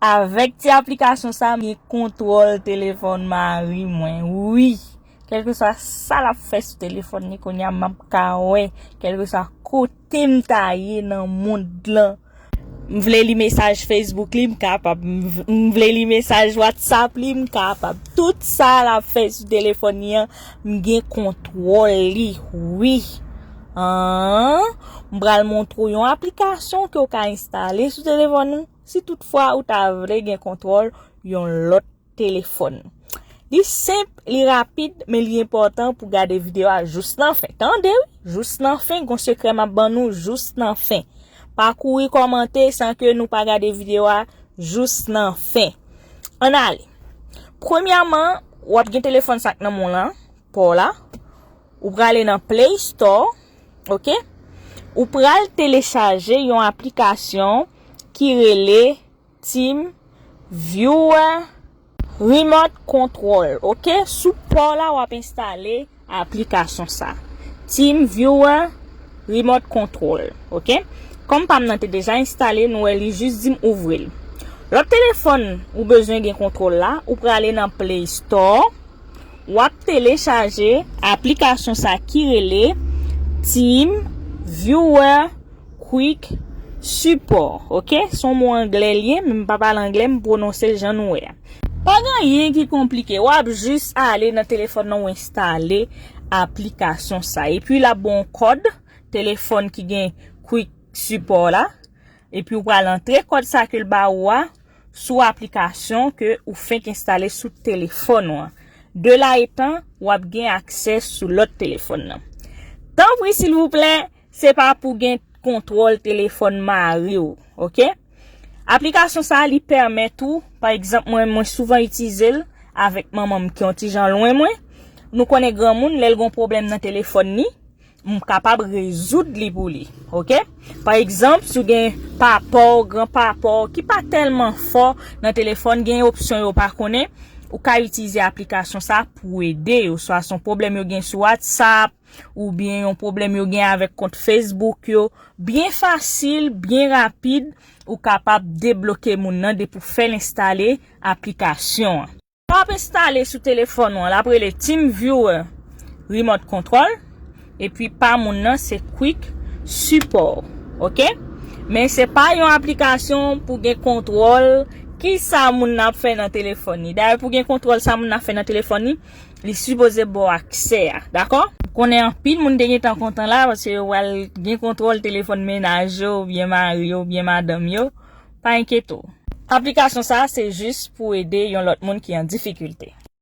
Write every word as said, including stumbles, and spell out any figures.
Avèk ti aplikasyon sa, m gen kontwòl telefòn mari mwen. Wi. Kèlkeswa sa l ap fè sou telefòn li, kounye a m ap ka wè. Kèlkeswa kote m ta ye nan mond lan. M vle li mesaj Facebook li, m kapab. M v- m vle li mesaj WhatsApp li, m kapab. Tout sa l ap fè sou telefòn li an, m gen kontwòl li. Wi. An, m pral montre w yon aplikasyon ke w ka enstale sou telefòn ou. Si toutfwa ou ta vle gen kontwòl yon lòt telefòn. Li senp, li rapid, men li enpòtan pou gade videyo a jous nan fen. Tande wi, jous nan fen, gon sekrè m ap ban nou jous nan fen. Pa kouri kòmante san ke nou pa gade videyo a jous nan fen. Ann ale. Premyèman, w ap gen telefòn sa k nan men w lan, pa w la. Ou prale nan Play Store, oke? Ou pral telechaje yon aplikasyon ki rele Team Viewer Remote Control, oke? Sou pa w la, w ap enstale aplikasyon sa. Team Viewer Remote Control, oke? Kòm pa m nan te deja enstale, nou wè li jis di m ouvri l. Lòt telefòn ou bezwen gen kontwòl la, ou prale nan Play Store, w ap telechaje aplikasyon sa ki rele Team Viewer Quick Support, oke? Se yon mo anglè li ye, men m pa pale anglè, m pwononse l jan nou wè a. Pa gen anyen ki konplike, w ap jis ale nan telefòn nan w enstale aplikasyon sa. Epi l ap ba w yon kòd, telefòn ki gen Quick Support la. Epi w pral antre kòd sa ke l ba ou a sou aplikasyon ke ou fenk enstale sou telefòn ou an. De la etan, w ap gen aksè sou lòt telefòn nan. Tanpri, silvouplè, se pa pou gen kontwòl telefòn mari w, oke? Aplikasyon sa a, li pèmèt ou, pa egzanp, mwen, mwen souvan itilize l avèk manman m ki yon ti jan lwen mwen. Nou konnen granmoun, lè l gen yon pwoblèm nan telefòn li, m kapab rezoud li pou li, oke? Pa egzanp, si w gen papa w, gran papa w ki pa tèlman fò nan telefòn, gen opsyon yo pa konnen, ou ka itilize aplikasyon sa pou ede yo, swa se yon pwoblèm yo gen sou WhatsApp, oubyen yon pwoblèm yo gen avèk kont Facebook yo. Byen fasil, byen rapid, ou kapab debloke moun nan depi w fè l enstale aplikasyon an. Sa w ap enstale sou telefòn ou an, l ap rele TeamViewer Remote Control, epi pa moun nan se Quick Support, oke? Men se pa yon aplikasyon pou gen kontwòl ki sa moun nan ap fè nan telefòn li. Dayè, pou gen kontwòl sa moun nan ap fè nan telefòn li, li sipoze ba w aksè a, dakò? M konnen anpil moun te gentan kontan la, paske yo pral gen kontwòl telefòn mennaj yo, oubyen mari yo, oubyen madanm yo. Pa enkyete w. Aplikasyon sa a se jis pou ede yon lòt moun ki an difikilte.